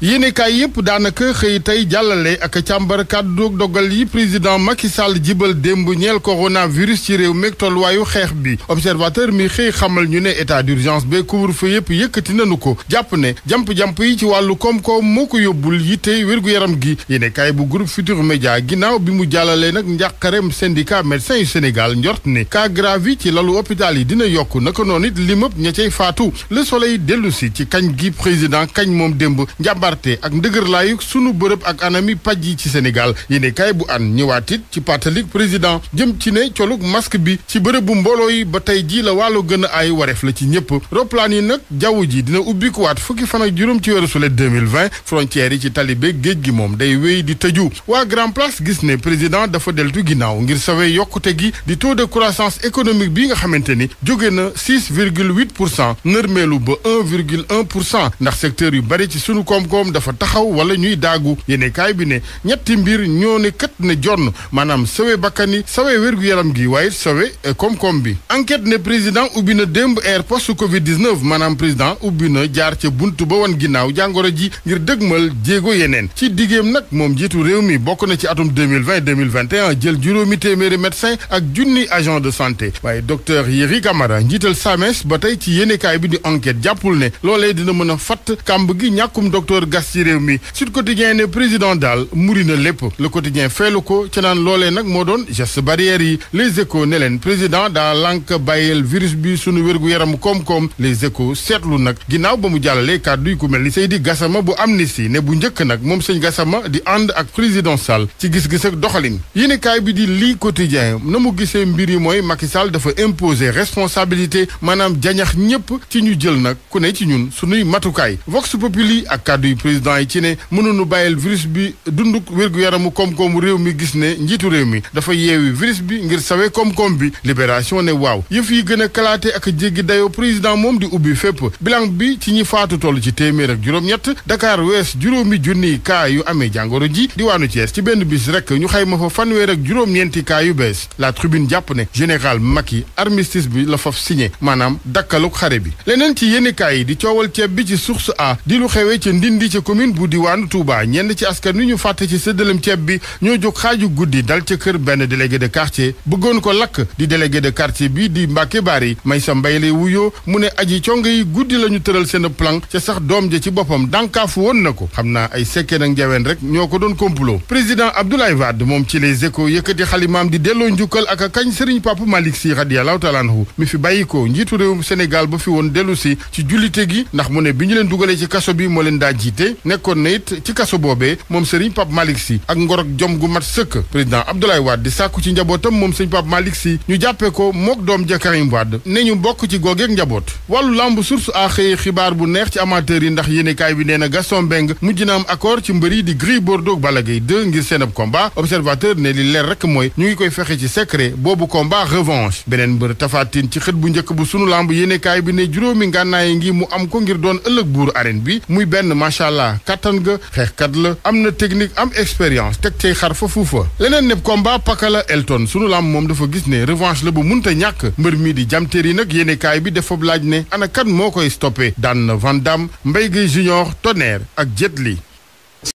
yéenekaay yëpp daanaka xëy tey jàllale ak càmbar kàddu dogal yi président Macky Sall jibal démb ñeel coronavirus ci réew meeg tolluwaayu xeex bi observateur mi xëy xamal ñu ne état d'urgence ba couvre-feu yëpp yëkkati nañu ko jàpp ne jamp-jamp yi ci wàllu koom-koom moo ko yóbbul yitte wér-gu-yaram gi yéenekaay bu groupe Futurs Médias ginnaaw bi mu jàllale nag njàqarem syndicat médecins yu Sénégal njort ne cas grave yi ci lalu hôpital yi dina yokk naka noonu it limëb ña cay faatu Le Soleil dellu si ci kañ gi président kañ moom démb ak ndëgërlaayu sunu bërëb ak anami paj yi ci Sénégal yéene kaay bu an ñëwaat it ci pàttalik président jëm ci ne colug masque bi ci bërëb bu mbooloo yi ba tey ji la wàllu gën a ay wareef la ci ñëpp roplaan yi nag jaww ji dina ubbikuwaat fukki fan ak juróom ci weeru sulet 2020 frontières yi ci talibe géej gi moom day wéy di tëju waa Grand Place gis ne président dafa deltu ginnaaw ngir sawe yokkute gi di taux de croissance économique bi nga xamante ni jóge na 6,8% nërmeelu ba 1,1% ndax secteur yu bari ci sunu koom-koom dafa taxaw wala ñuy daagu yéene kaay bi ne ñetti mbir ñoo ne kët ne jonn maanaam sawe bakkani sawe wér-gu-yaram gi waaye sawe koom-koom bi enquête ne président ubbi na démb air poste covid 19 maanaam président ubbi na jaar ca buntu ba wan ginnaaw jàngoro ji ngir dëgmal jéego yeneen ci diggéem nag moom jiitu réew mi bokk na ci atum 2020 jël juróomi téeméeri médecin ak junni agent de santé waaye docteur Yeri Camara njiital SAMES ba tey ci yéene kaay bi di enquête jàppul ne loolee dina mën a fatt kàmb gi ñàkkum docteur gas ci réew mi Sud Quotidien ne président daal muri na lépp Le Quotidien feelu ko ca naan loolee nag moo doon geste barrière yi Les Échos ne leen président daa lànk bàyyeel virus bi sunu wér-gu-yaram koom-koom Les Échos seetlu nag ginnaaw ba mu jàllalee kàddu yi ku mel ni Seydi Gassama bu Amnesty ne bu njëkk nag moom sëñ Gassama di ànd ak président Sall ci gis-gis ak doxalin yéenekaay bi di lii Quotidien na mu gisee mbir yi mooy Macky Sall dafa imposer responsabilité maanaam jañax ñëpp ci ñu jël nag ku ne ci ñun sunuy matukaay Vox Populi ak kàddu yi président yi ci ne mënuñu bàyyil virus bi dunduk wér-gu-yaramu koom-koomu réew mi gis ne njiitu réew mi dafa yeewi virus bi ngir sawe koom-koom bi Libération ne waaw yëf yi gën a kalaate ak jéggi dayoo président moom di ubbi fépp bilan bi ci ñi faatu toll ci téeméer ak juróom-ñett Dakar wees juróomi junniy kaa yu amee jàngoro ji diwaanu Thiès ci benn bis rek ñu xayma fa fanweer ak juróom-ñeenti kaa yu bees La Tribune jàpp ne général Macky armistice bi la faf signé maanaam dakkaluk xare bi leneen ci yéenekaay yi di coowal ceeb bi ci Source A di lu xewee ca Ndindi ca commune bu diwaanu Touba ñenn ci askan wi ñu fàtte ci séddalem ceeb bi ñoo jóg xaaju guddi dal ca kër benn délégué de quartier bëggoon ko lakk di délégué de quartier bi di Mbacke Bari Maysa Mbay lay wuyoo mu ne aji conge yi guddi la ñu tëral seen plan ca sax doom ja ci boppam dànkaafu woon na ko xam naa ay sekkee nag njaween rek ñoo ko doon complot président Abdoulaye Wade moom ci Les Échos yëkkati xalimaam di delloo njukkal ak a kañ Serigne Papa Malick Sy radiyallahu taala anhu mi fi bàyyi ko njiitu réewum Sénégal ba fi woon dellu si ci jullite gi ndax mu ne bi ñu leen dugalee ci kaso bi moo leen daa jiite nekkoon na it ci kaso boobee moom Serigne Pape Malick Sy ak ngor ak jom gu mat sëkk président Abdoulaye Wade di sàkku ci njabootam moom Serigne Pape Malick Sy ñu jàppee ko mook doom ja Karim Wade ne ñu bokk ci googeeg njaboot wàllu lamb Source A xëy xibaar bu neex ci amateur yi ndax yéenekaay bi nee na Gaston Mbengue mujj na am accord ci mbër yi di Gris Bordeaux ak Balla Gaye 2 ngir seen ab combat observateur ne li leer rek mooy ñu ngi koy fexe ci secret boobu combat revanche beneen mbër Tapha Tine ci xët bu njëkk bu sunu lamb yéenekaay bi ne juróomi ngànnaay ngi mu am ko ngir doon ëllëg buuru arène bi muy benn macha allah kattan ga xeexkat la am na technique am expérience teg cay xar fa fuufa leneen nepp combat Pakala Elton sunu lamb moom dafa gis ne revanche la bu munta ñàkk mbër mi di jamteer yi nag yéenekaay bi dafa laaj ne ana kan moo koy stoppé daan na Van Damme Mbaye Guèye Junior Tonnerre ak Jet Li